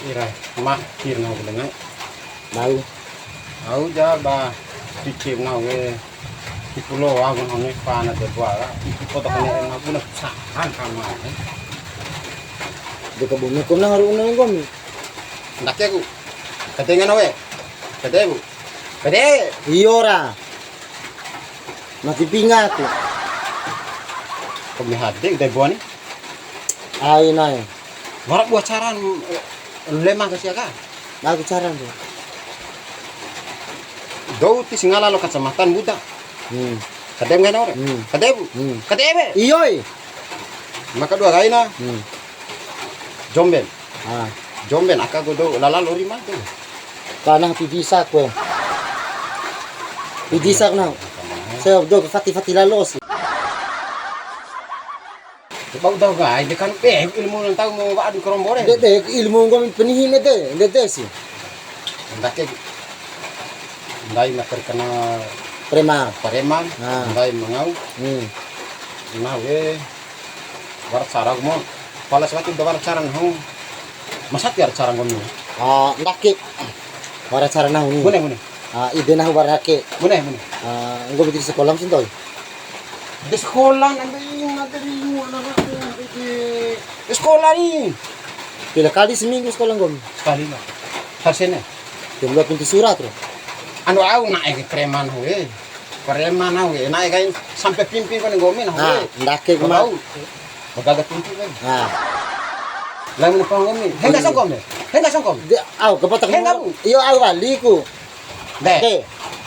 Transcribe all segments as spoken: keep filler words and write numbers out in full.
Ira, ma kir nau ku denga. Mau. Au ja ba, pikir nau we. Tipu loa ku nau ne pana de buara. Iku kota kone na guna sahan kama. De ka bune ku na haru una nggomi. Ndake ku. Kadenga nau we. Kade ku. Kade. Iyo ra. Mati pinga tu. Kami hade de buani. Ai nai. Wara bua caran, eh, lema ka sia ka. Aku caran tu. Dou ti singala lo kacamatan buta. Hmm. Kade ngena ore. Hmm. Kade bu. Hmm. Kade be. Iyoi. Maka dua kaina. Hmm. Jomben. Ah. Jomben aka godo lala lori mate. Kana pidisa kue. Pidisa kena. Saya do fati fati lalos. Bau tahu kai, de kan, eh, ilmu nang tau mu wa'u di karombore. De, de, ilmu nggomi penihi ne de, de, de si. Ndake ndai ma terkena preman. Preman, ah, ndai mangau. Hmm. Nah, we, wara cara mo. Pala sewati da wara cara nahu. Masa tiar cara nggomi. Ah, ndake. Wara cara nahu ni. Bune, bune. Ah, ide nahu wara ake. Bune, bune. Ah, nggomi di sekolah mesin to'i. Di sekolah, nanti ingat dari mana, nanti di sekolah ni. Pila kali seminggu sekolah nggomi? Sekali lah. Hasilnya? Jam dua pintu surat, bro. Anu, au na'e ke preman, we. Preman, we. Na'e kain sampai pimpin kan nggomi, nah, ah, we. Ndake kemau. Bagaga pintu kan. Ah. Lain menepang nggomi. Hengga songkom, ya? Hengga songkom. Dia, au, kepatak. Hengga, Bu. Iyo, au waliku. De. De.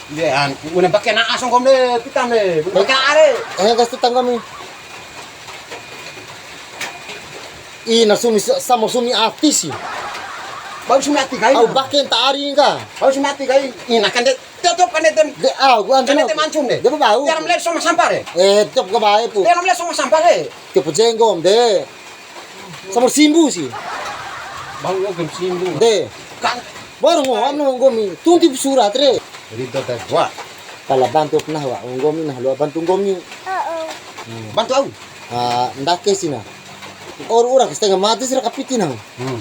De, an, bune bake na asong kom de, pitam de. Bune bake na are. Eh, gas tu tanggami. Ih, na sumi sa-, samo sumi ati si. Bau sumi ati kai. Au bake ta ari ka. Bau sumi ati kai. Ih, na kan de, tetep kan de tem. De, au, gua kan de tem ancum de. De bau. Tiar melihat sama sampah de. Eh, tetep ka bae pu. Tiar melihat sama sampah de. Tiap jenggom de. Samur simbu si. Bau yo gem simbu. De. Kan. Baru ngo anu nggomi. Tunti surat re. Ridho ta gua. Pala bantu pernah wa nggomi nah, loa bantu nggomi. Hmm. Bantu au. Ah, ndake sina. Oru ura setengah mati sira kapiti nah. Hmm.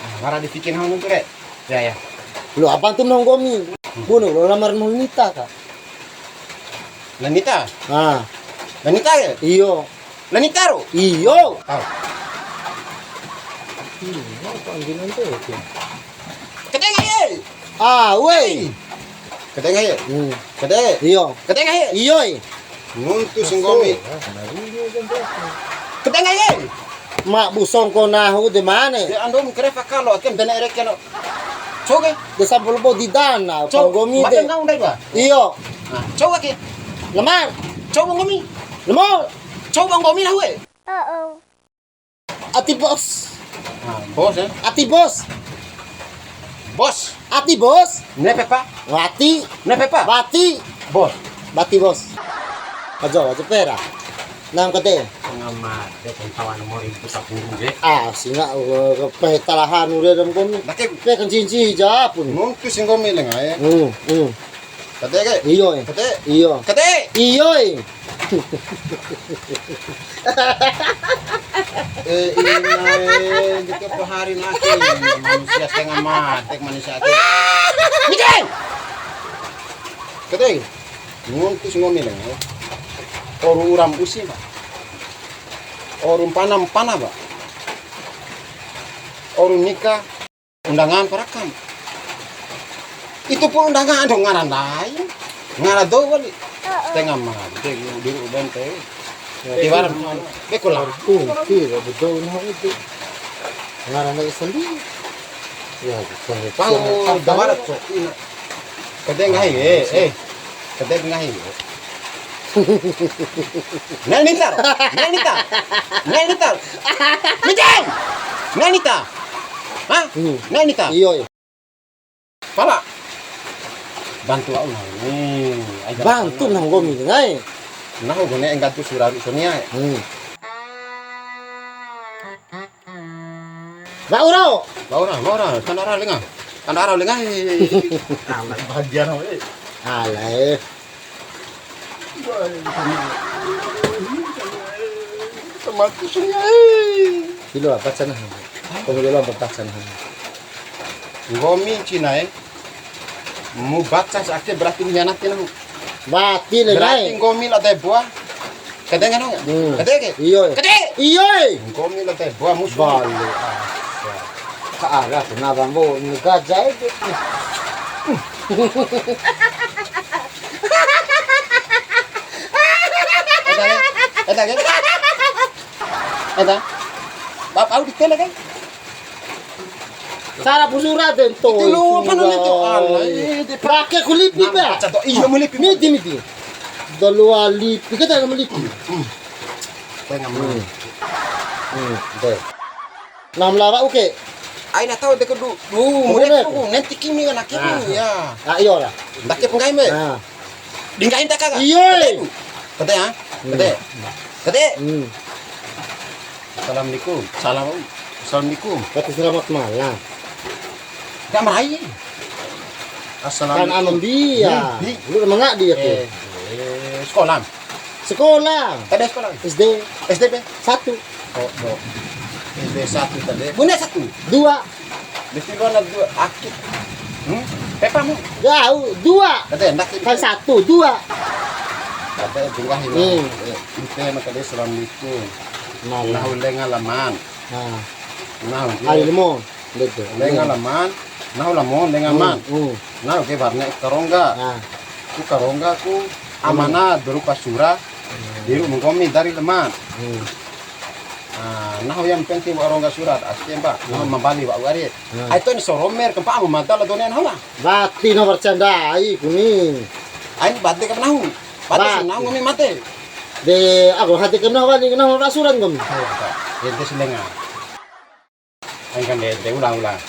Ah, wara di fikir nah nuntu re. Ya, ya. Loa bantu nah nggomi. Hmm. Bunuh lo lamar nol nita ka. Lanita? Ah. Lanita ya? Iyo. Lanita ro? Iyo. Ah. Iyo, panggilan tuh, oke. Kete ngai, eh? Ah, woi. Kete ngai, eh? Hmm. Kete. Iyo. Kete ngai, eh? Iyo, eh. Nuntu singgomi. Kete ngai, eh? Mak busong ko nahu de mane? De andom kere fakalo, akem dene erek keno. Coge. De sampul bo di dana, cau, panggomi de. Badan kau ndai dua? Iyo. Nah, coba ke. Lemar. Coba nggomi. Lemar. Coba nggomi lah, we. Ati bos. Nah, bos, ya. Ati bos. Bos. Ati bos. Nepe, Pak? Wati. Nepe, Pak? Wati. Bos. Bati bos. Ajo, ajo pera. Nang kete. Tengah mate, kan kawan mau ribut tak burung, deh. Ah, singa, uh, pe talahan udah dan komi. Nake. Pe kan cinci aja pun. Nuntu singgomi lengae. Hmm, hmm. Kete ke? Iyo, eh. Kete? Iyo. Kete? Iyo, eh. Eh, ina, eh, gitu apa hari nake? Manusia setengah mati, manusia ake. Mike! Kete? Nuntu singgomi lengae. Oru uram usi, Pak. Oru mpana mpana, Pak. Oru nika. Undangan parakam. Itu pun undangan dong, ngara ndai. Ngara dou wali. Setengah mati dulu bente. Tiwara beko lah. Tuh, iya, betul, nah, itu. Ngara ndai sendiri. Ya, bukan. Pau, dawara, cok. Kete nggahi, eh, eh. Kete nggahi. Nel nitar, nel nitar, nel nitar. Mijeng! Nel nitar. Hah? Hmm. Nel nitar. Iyo, iyo. Pala. Bantu au nah. Nih, aja. Bantu nah nggomi ngai. Nah, nggomi enggak tuh suraru sonia. Hmm. Wa'ura. Wa'ura, wa'ura. Tanda ara lenga. Tanda ara lenga. Ala bahagia no, eh. Ala, eh. Mati sunya, eh. Ilo apa cana? Komi ilo apa cana? Nggomi cina, eh. Mu baca sa ake berarti mengkhianati nahu. Wati le, berarti nai. Nggomi la dai boa. Kade ngano? Hmm. Kade ke? Iyo, eh. Kade? Iyo, eh. Nggomi la dai boa musuh. Bale, asa. Ka aga tu na bambo, ni gaja ede. Eda ke? Eda ke? Eda. Bap au di tele ke? Cara pusura dento. Itu lu, apa namanya itu? Alah, eh, de, Pak. Pakai kulipi, Pak. Nah, baca to. Iya, melipi. Miti, miti. Dalua lipi, kita nggak melipi. Hmm. Saya nggak mau. Hmm. Hmm, deh. Nam lawa, oke. Aina tahu dek du, du, Oke, mulai deh. Tuh, nanti kimi kan akhirnya, Nah. Ya. Ah, iya lah. Ndake penggai me. Nah. Di nggahi ta ka? Iya. Kade, Bu. Kade, ha? Hmm. Kade. Kade. Hmm. Assalamualaikum. Salam. Assalamualaikum. Kata selamat malam. Gak marai. Assalamualaikum. Kan anu dia. Hmm, di. Lu mangadi ya, Ki? Eh, eh, sekolah. Sekolah. Kade sekolah? S D. S D pe? Satu. Oh, oh. S D satu tadi. Bunda satu. Dua. Di luar dua akit. Hmm? Pepamu? Jauh, dua. Kata enak itu. Kan satu, dua. Kata dua ini. Hmm. Eh, ite maka dia assalamualaikum. Malam. Nahu lenga laman. Nah. Nahu dia. Ari lemo. Betul. Lenga laman. Nahu lamon lenga Hmm, man. Hmm. Nahu ke warna karongga. Nah. Ku karongga ku Hmm. Amana berupa surat. Hmm. Biru menggomi dari leman. Hmm. Ah, nahu yang penting wa rongga surat, aske, Mbak. Nahu Hmm. mambali wa uari. Hmm. Ai to ni soromer kempa amu mata la done nahu la. Bati no percandai kuni. Ai ni bade kam nahu. Bade Bati. Nahu nggomi mate. De, aku hati kam nahu wali, nahu rasuran kami. Ente selenga. Ai kan de, de ulang, ulang.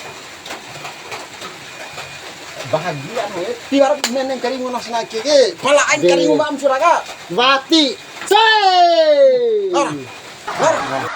Bahagia no, eh. Tiwara neneng karingu nas nake ke. Pala ain De. Karingu mam suraka. Bati. Sei! Lara. Lara.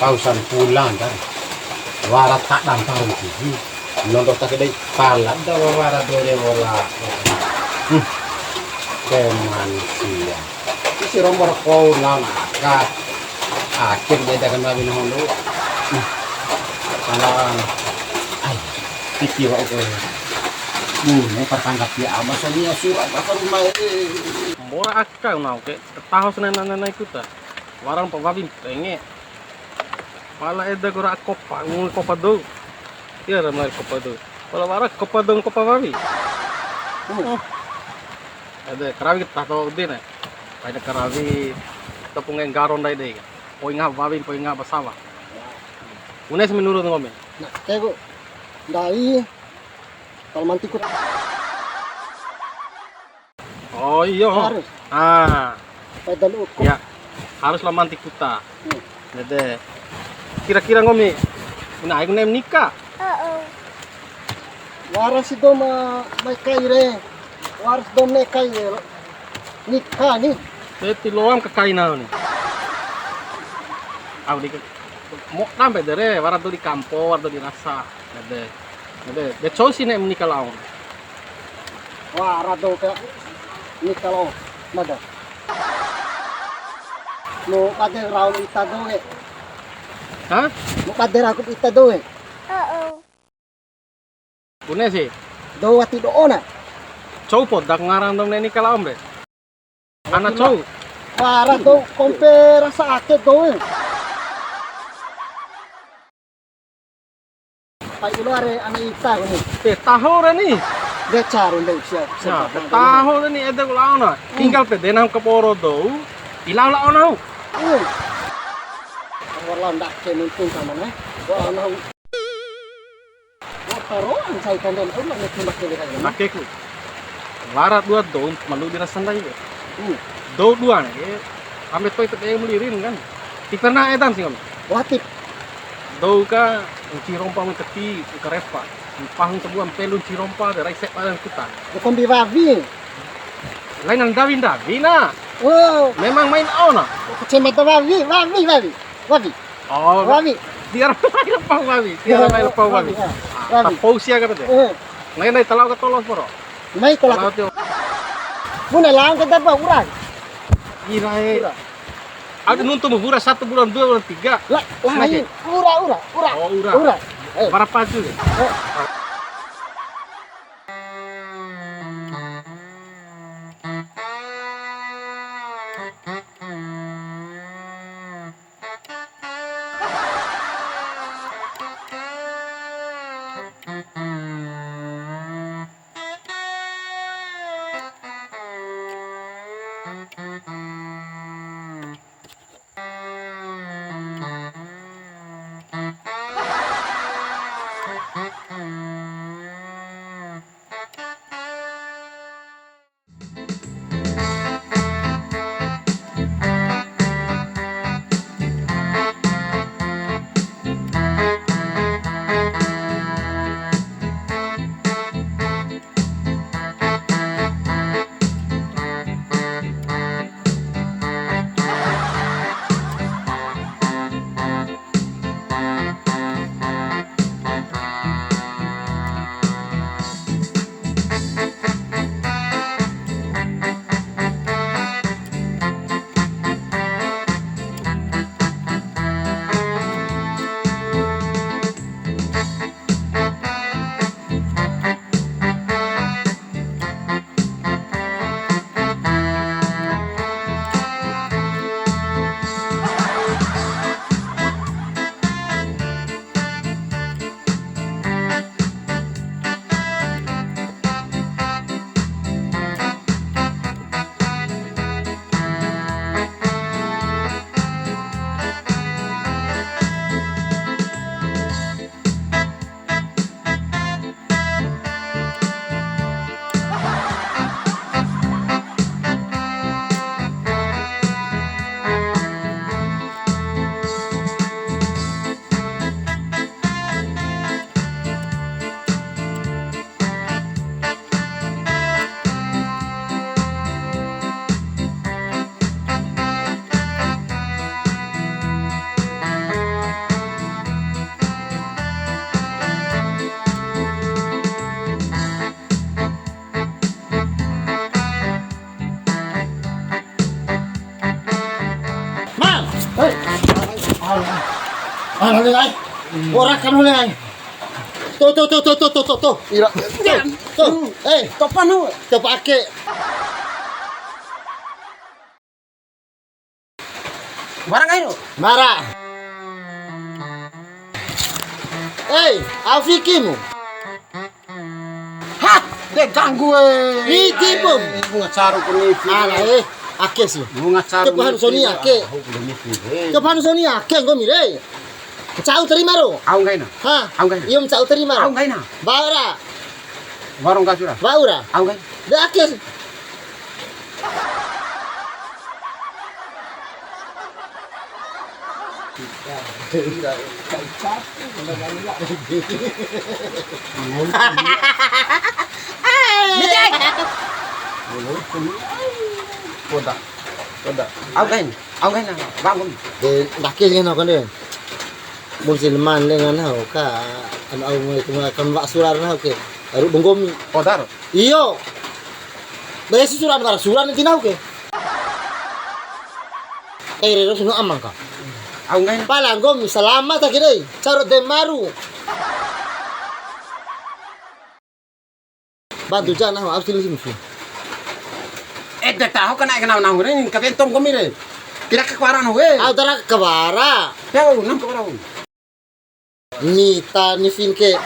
Pau sampula kan. Wara tadang paru siji. Nondo ta ke dei pala da wara dore wola. Hmm. Ke manusia. Isi rombo rokok nana ka. Akhir dia dah kena bina hondo. Hmm. Salah. Ai. Tiki wa ko. Hmm, ini pertangkap dia ama sonia surat apa rumah ini. Mora aka nau ke. Taho sena nana ikuta. Warang pa wawi mpenge. Pala eda ku ra'a kopa, ngungu kopa dou. Iya, ra mai kopa dou. Pala wara kopa dou, kopa wawi. Hmm. Ede karawi kita taho udin, eh. Kaina karawi tepung nggaro ndai dei. Poi ngaha wawi, poi ngaha ba sawa. Bune si menurut nggomi? Nah, kayak gua. Ndai, kalau mantiku. Oh, iyo. Harus. Ah. Pada lu ukur. Ya, harus lao manti kuta. Hmm. Ndede. Kira-kira nggomi, una ai ku ne'em nika? Heeh. Wara si dou ma, mai kai re. Wara si dou ma ne'e kai re. Nika ni. Berarti loam ka kai nahu ni. Au di ke-, mo dambe de re, wara dou di kampo, wara dou di rasa. Ndede. Ndede, de cou si ne'em nika lao. Wara dou ke nika lao. Mada. Mu bade rau ita dou ke. Hah? Mu bade rau ita dou ke. Heeh. Bune si. Dou wati do'o na. Cou poda ku ngaran dou ne'e nika laom re. Ana cou. Wara dou kompe rasa ake dou. Pai ulo are ana ita kuni. Te taho re ni. De caru ndai sia. Ya, te taho re ni ede ku lao na. Hmm. Tinggal pede nahu kaboro dou. Ilau lao nahu. Hmm. Wara lao ndake nuntu kamana. Wara lao nahu. Wah, taro ancai kandang, oh, nggak ngerti pakai dia kayaknya. Pakai ku. Wara dua dou, malu di rasa ndai, ya. Hmm. Dou dua nih, ya. Ambil toy itu dia melirin, kan. Ti pernah edan sih, Om. Wati. Dou ka, uci rompa mu teki, uka repa. Pahun sabua mpelu ncirompa de rai seba dan kuta. Ya, kombi wawi. Lain ndawi-ndawi na. Oh. Memang main au na. Kecamatan wawi, wawi, wawi. Wawi. Oh, wawi. Tiwara mai lepau wawi. Tiwara mai lepau wawi. Wawi, ah. Wawi. Tapou sia kata de. Eh. Lain nai talau ka tolo poro. Mai talau. Talau tio. Bune lawan kita apa, urang? Ira e. Ura. Ada nuntu mu ura satu, bulan dua, bulan tiga. Lah, lah, ura, ura, ura. Oh, ura. Ura. Eh. Berapa tu? Eh. Mang! Hei! Ah, holi ai. Ora kan holi ai. Tuh, tuh, tuh, tuh, tuh, tuh, tuh. Ira. Tuh, tuh. Eh, topan lu. Coba ake. Wara nggahi ro? Mara. Eh, au fikimu. Hah, de ganggu e. Niki pum. Bunga caru ku nifi. Ala, eh, ake si. Bunga caru. Coba hanu soni ake. Coba hanu soni ake nggomi re. Cau terima ro. Au nggahi na. Ha? Au nggahi na. Iyo, cau terima ro. Au nggahi na. Bara. Warung kasura. Bara. Au nggahi. De ake si. Poda, poda. Au kain, au kain, bangun. De, ndake ngena kan de. Mun si leman lenga nahu ka, anu au mai kuma kan wa'u sura nahu ke. Aru dunggomi. Poda ro. Iyo. Daya si sura wara sura nanti nahu ke. Eh, rero sunu amang ka. Au nggahi na. Pala nggomi salama ta ke dei. Caro de maru. Bantu ja nahu, au sili sini. Eh, de taho kana kenal nahu re, ka bentom nggomi re. Tidak ke kuara nahu, eh. Au tara kawara. Ya, nang kawara. Nita ni fin ke.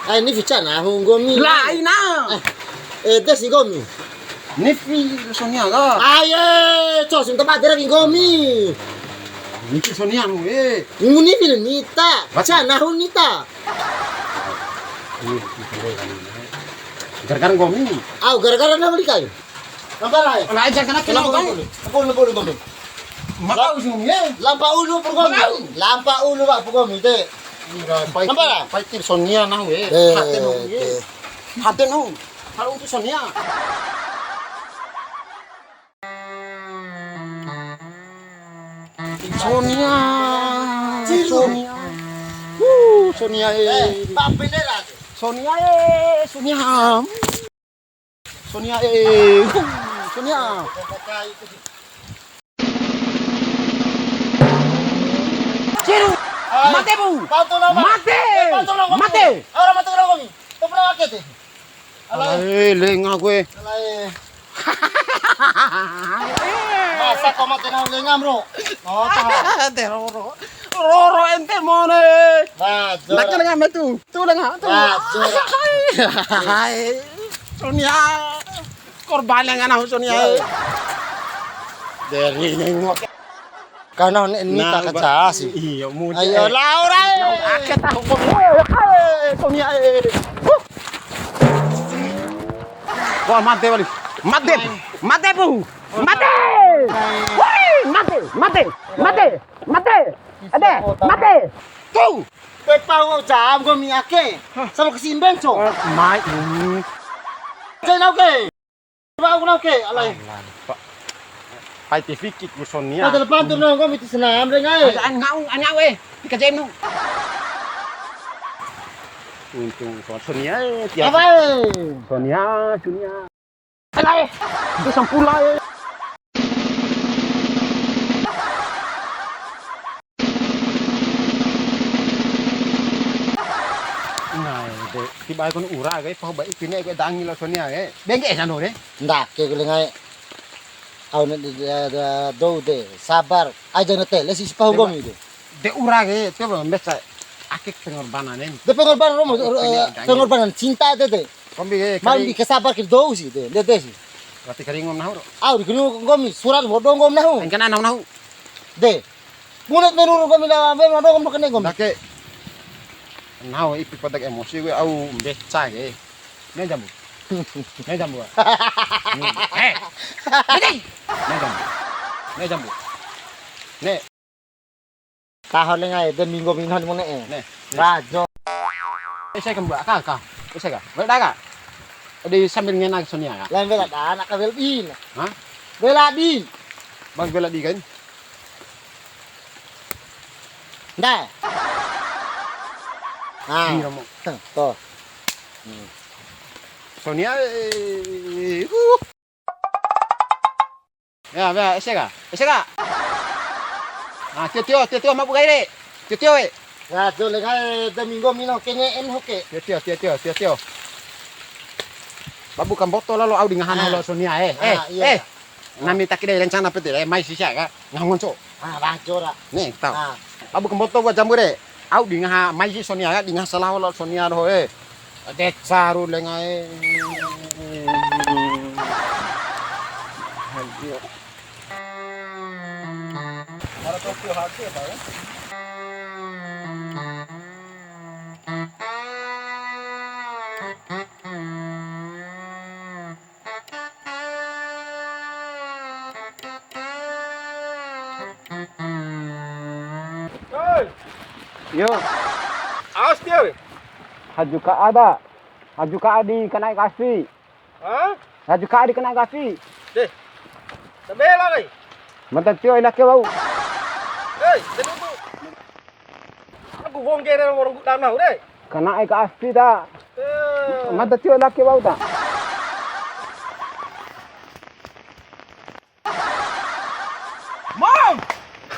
Ai ni fica nahu nggomi. Laina. Eh, ede si nggomi. Ni fi Sonia ka. Aye, cos minta badera nggomi. Ni fi Sonia mu, eh. Nguni fi Nita. Baca nahu Nita. Gara-gara nggomi. Au gara-gara nahu likai. Lampa lai. Lai, jangan kena kena. Lampa ulu, lampa ulu, lampa ulu. Maka ujung ye. Lampa ulu, purgomi. Lampa ulu. Lampa ulu, Pak, purgomi, te. Pai, pai tip Sonia nahu e. Eh, hate nahu e. Hate nahu. Kalau untuk Sonia. Sonia. Sonia. Uh, Sonia e. Eh, Pak Bendera. Sonia e, Sonia. Sonia, eh, Sonia. Ciru. Mate, Bu. Mate. Mate. Ora mate karo kami. Topra ake te. Alai. Alai, lenga gue. Alai. Masa kau mate kau lenga, Bro? Oh, tahan. Te roro. Roro ente mone. Nah, jora. Nak lenga metu. Tu lenga, tu. Nah, jora. Hai. Sonia. Korban lenga nahu Sonia. Dari nengok. Karena ini tak kecas sih. Iya, muda. Ayo, Laura. Ake tahu kok. Hai, Sonia. Wah, mate wali. Mate. Mate, Bu. Mate. Woi, mate, mate, mate, mate. Ade, mate. Tuh. Pepa wo jam go mi ake. Sama kesimben, so. Mai ini. Saya nau ke. Coba aku nau ke, alai. Alah, Pak. Pai ti fiki ku Sonia. Ada lepan tuh nongko miti senam deh, ngai. An ngau, an ngau eh. Tika jemnu. Untung Sonia eh, tiap. Apa eh? Sonia, Sonia. Alai. Itu sampula eh. Nah, de, tiba kon ura ke, pahu ba ipine ke dangi lo Sonia ke. Bengke sana re. Ndake ke lengai. Au ne de, de, de, dou de, sabar. Aja ne tele si pahu nggomi de. De ura ke, coba mbeca. Ake pengorbanan ini. De pengorbanan romo, pengorbanan cinta de de. Kombi ke, mandi ke sabar ke dou si de, de de si. Berarti kari ngom nahu ro. Au di kari ngom nggomi, surat bodo ngom nahu. Engkana nahu nahu. De. Mulut menurut nggomi na, be ngom nahu ngom kene nggomi. Dake. Nahu ipi podak emosi gue au mbeca ke. Ne jambu. Ne jambu. Eh. Ne jambu. Ne jambu. Ne. Taho lenga ede minggu minggu mone e. Ne. Rajo. Ese ka mbak ka ka. Ese ka. Wela ka. Di sambil ngena Sonia ka. Lain wela da anak ka wel bin. Hah? Wela di. Bang wela di kan. Nda. Ah. Di romo. Tuh. Hmm. Sonia eh, uh. Ya, ya, ese ka? Ese ka? Ah, tio, tio, tio, tio, mabu kai re. Tio, tio, eh. Ya, tu lenga, eh, de minggu mino kene en hoke. Tio, tio, tio, tio, tio, tio. Babu kamboto lalo au di ngahan lo Sonia, eh. Eh, eh. Nami taki dei rencana pete, eh, mai sisia ka? Ngaha ngonco. Ah, wajo ra. Ni, tau. Ah. Babu kamboto buat jambu re. Au di ngaha mai si Sonia ka, di ngaha salaho lao Sonia doho e. De caru lenga e. Oi. Yo. Awas dia, weh. Haju ka ada. Haju ka adi kena kasih. Hah? Haju ka adi kena kasih. Deh. Tabela, weh. Mata tio ila ke wau. Hei, tenutu. Aku bongkar orang gudang nahu, deh. Kena ka aspi ta. Eh. Mata tio laki bau ta. Mom!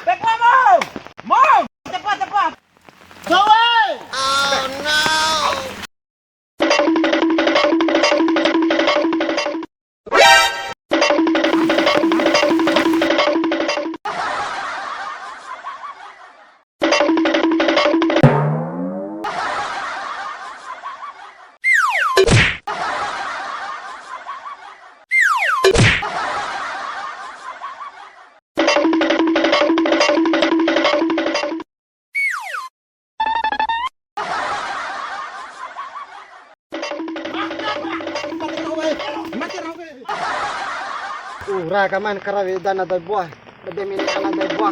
Tepa, Mom! Mom! Tepa, tepa. Jawai! Oh no! Ura kaman karawi dana dai buah. Bede mini ana dai buah.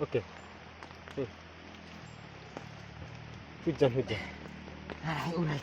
Oke. Hmm. Hujan, hujan. Ah, urai.